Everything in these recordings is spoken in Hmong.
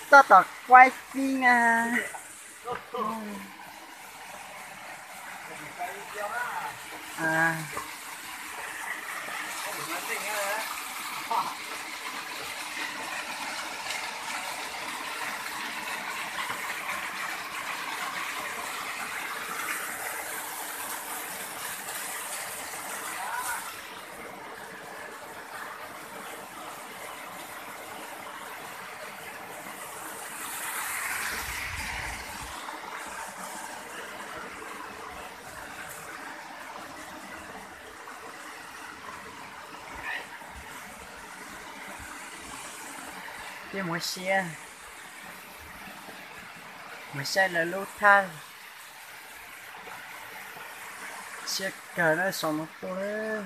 Tab tom quaj fib na. Mus saib, mus saib lawv lub thaj. Siab kawg na, saum no tuaj.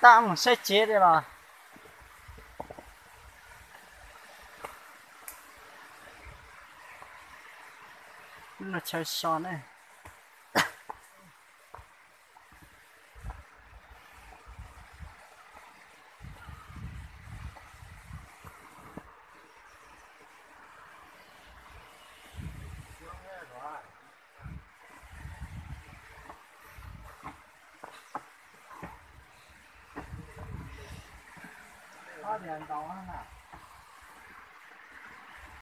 Tab mus saib tsev li los? Lub no chaw so ne. Ob tias ntaus na.